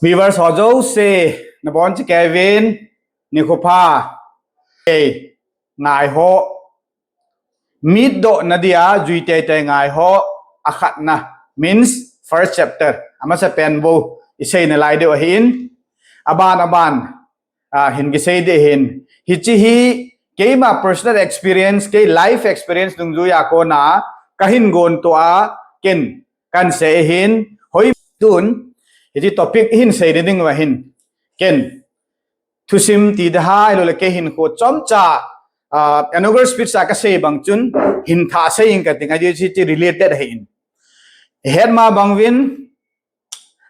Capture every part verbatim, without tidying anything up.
Viewers ho jouse, nabonchauvin nikho pha. Ei, ngaiho. Mitdoh nadia jui teitei ngaiho, akhatna, means first chapter. Amasapen bou isei nalai diu ahin. Aban aban, ah, hin kisei ding ahin. Hiche hi keima personal experience, kei life experience dungjuiya kona kahin gontoh a, ken kahin sei ahin, hoitah in, hiche topic hin sei ding uva hin, ken thusim ti ding ahilou le kei hinkho chomcha, ah, inaugural speech a kasei bang chun, hin thah sei inge kating, ajeh chu hiche related ahin. Hetma bang uvin,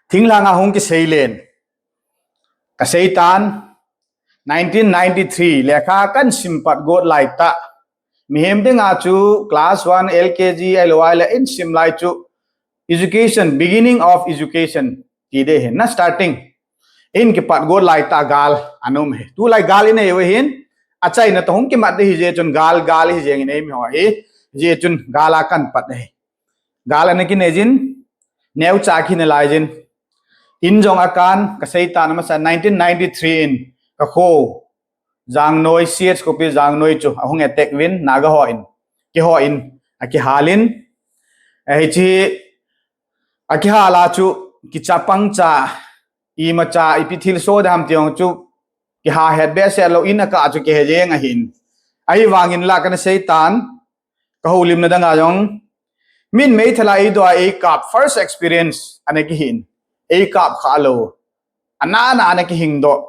thinglhang a hung kisei len. Kasei tan, nineteen ninety-three, lekha kahin sim pat got laitah. Mihem dinga chu class one, L K G, ahilouleh in sim lai chu education, beginning of education ti ding ahin, na starting. In kipat got laitah gal ana um ahi. Tulai gal inei uva hin, achaina toh hung kimat ding ahi jeh chun gal, gal ahi jeng in eimi ho hi. Hijeh chun gal a kahin pat ahi. Gal ana kinei jin, neocha kinei lai jin. In jong akan, kasei tan amasa nineteen ninety-three in, kakho, Jangnoi, C H Khopi Jangnoi chu, ahung attack uvin, Naga hon, keiho in, akihal in, eh, hiche, akihal a chu, kichapang cha, imacha, ipi thilsoh ding ham ti jong chu, kiha het behseh lou in akah chu kihe jeng ahin. Ahivangin la kana sei tan, kahoulimna danga jong, min meithal a eidoh a eikap first experience, ana kihin, eikap kha lou. Ana, ana, ana kihing doh.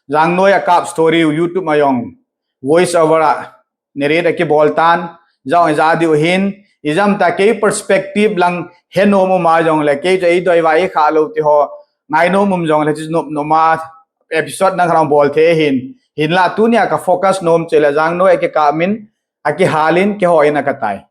Jangnoi a kap story u YouTube a jong voice over a narrate akibol tan. Jong ija diu hin, ijam ta kei perspective lang henom um a jongle, kei chu eidoi uva eikha lou ti ho. Ngainom um jongle, chu nom nom a episode nang kharang bol thei hin. Hinla tunia ka focus nom chu le Jangnoi a kikap min, akihal in, keiho in akatai.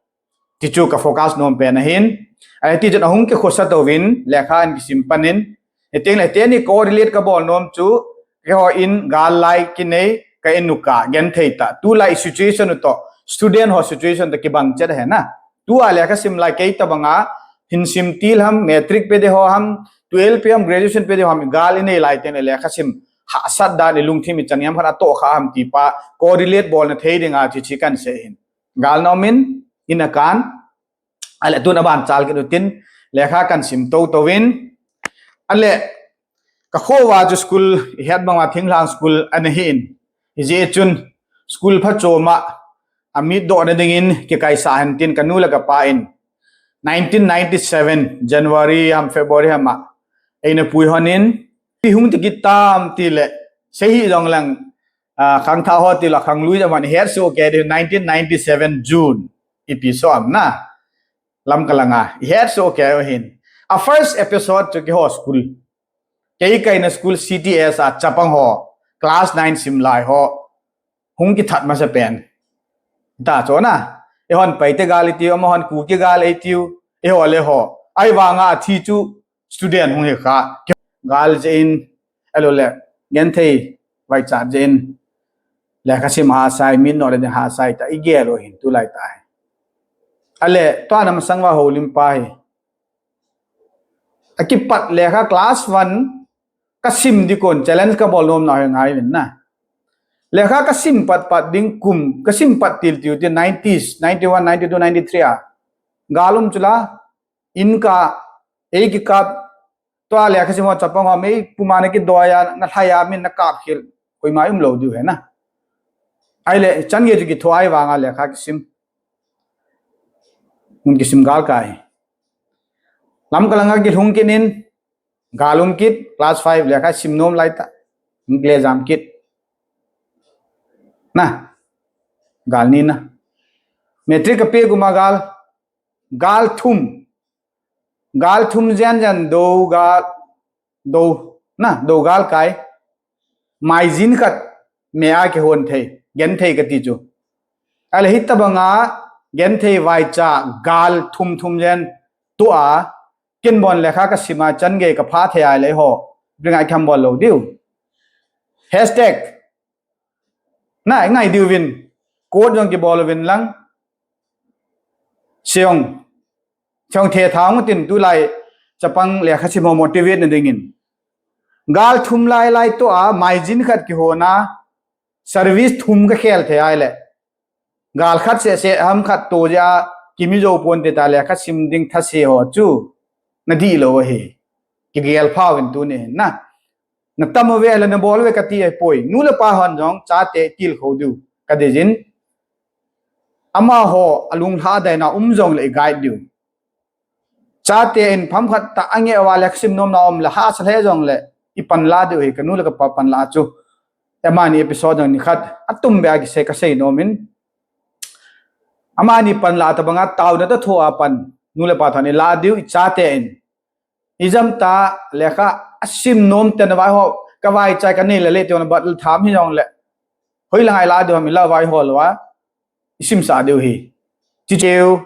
Ti chu ka focus nom pen ahin. Ahiti chun ahung kikhosa touvin, lekha ahin kisim pan in. Hiteng le teni correlate kabol nom chu, keiho in gal lai kinei, ka in u ka, genthei tah. Tulai situation u toh, student ho situation toh kibang chet ahi na. Tua lekha sim lai kei tabanga, hin sim til ham, matric pe ding ho ham, twelve pe ham, graduation pe ding ho ham, gal inei lai teng le lekha sim, hahsat dan ilungthim ichan ham khat atoh kha ham ti pa, correlate bolna thei dinga chu hiche kahin sei ahin. Gal ana um in, in akan, ahile tun aban chal kit utin, lekha kahin sim tou touvin, ahile, kakho uva chu school, ihet bang uva thinglhang school ana hi in, hijeh chun, school phachom a, amitdoh na dingin, kikaisah hen tin, kanu le kapa in, nineteen ninety-seven, January ham, February ham a, eina pui hon in, ipi hung ti kit tam ti le, sei hih jong lang, ah, khangthah ho ti la khanglui jong man het soh kei ding nineteen ninety-seven June. Ipi soh am na. Lamka langa. Ihet soh kei u hin. A first episode chu keiho school. Kei kaina school C T S a chapang ho. Class nine sim lai ho. Hung kithat masapen. Ta chu na. Eihon Paite gal itiu, amahon Kuki gal eitiu. Eiho le ho. Ahivanga athi chu student hung hi kha. Gal jeh in, ahilou le, genthei vaichat jeh in, lekha sim hahsa, mitnoh le ding hahsa ta, igel u hin tulai ta hi. Ahile, tua namasang uva houlim pa hi. Akipat lekha class one, kasim ding kon, challenge kabol nom na hi ngai uvin na. Lekha kasim pat pat ding kum, kasim pat til til ti nineties, ninety-one, ninety-two, ninety-three a. Gal um chu la, in ka, ei kikap, tua lekha sim ho chapang ho, mi puma na kidoi a, na lhai a, min na kap khel, koima um lou diu ahi na. Ahile, chan gei chu kitho ahivanga lekha kisim. Mun kisim gal kai. Lamka langa kilhung kit in, gal um kit, class five lekha sim nom lai ta. English jam kit. Na, gal ni na. Matric kape kum a gal, gal thum. Gal thum jen jen dou gal, dou, na, dou gal kai. Maijin khat, mei a kihon thei, genthei kati chu. Ahile hitabanga, genthei vaicha, gal thum thum jen, tua, kin bon lekha kasim a chan gei kapha thei ahile ho, bring a kham bol lou diu. Hashtag, na, ngai diu vin, quote jong kibol uvin lang, siong, Chong the thang tin tulai chapang lekha sim ho motivate na dingin. Gal thum lai lai toh a, maijin khat kihona, service thum kakhel thei ahile. Gal khat seh seh ham khat to jeh a, kimi jou ponte ta lekha sim ding thase ho chu. Nadih lou ahi. Kigel pha uvin tuni hin na. Natam uve le nabol uve kati ahipoi. Nu le pa hon jong chate tilkhou diu. Kadei jin. Amaho alung lhadaina um jongle i guide diu. Chate in pham khat tah a angeh uva lekha sim nomna um le hahsa lheh jongle i panla diu hi kanu le kapa panla chu. Amani episode jong nikhat atum beh a kisei kasei nomin. Amani panla tobanga taona toh thoa pan nu le pa thon i la diu i chate in. Ijemtia lekha asim nom tena vaihom, kavaichai kanei le le tiona bat le tham hijongle. Hoilanga i la diu ham i la vaihom louva. I simsah diu hi. Chicheu.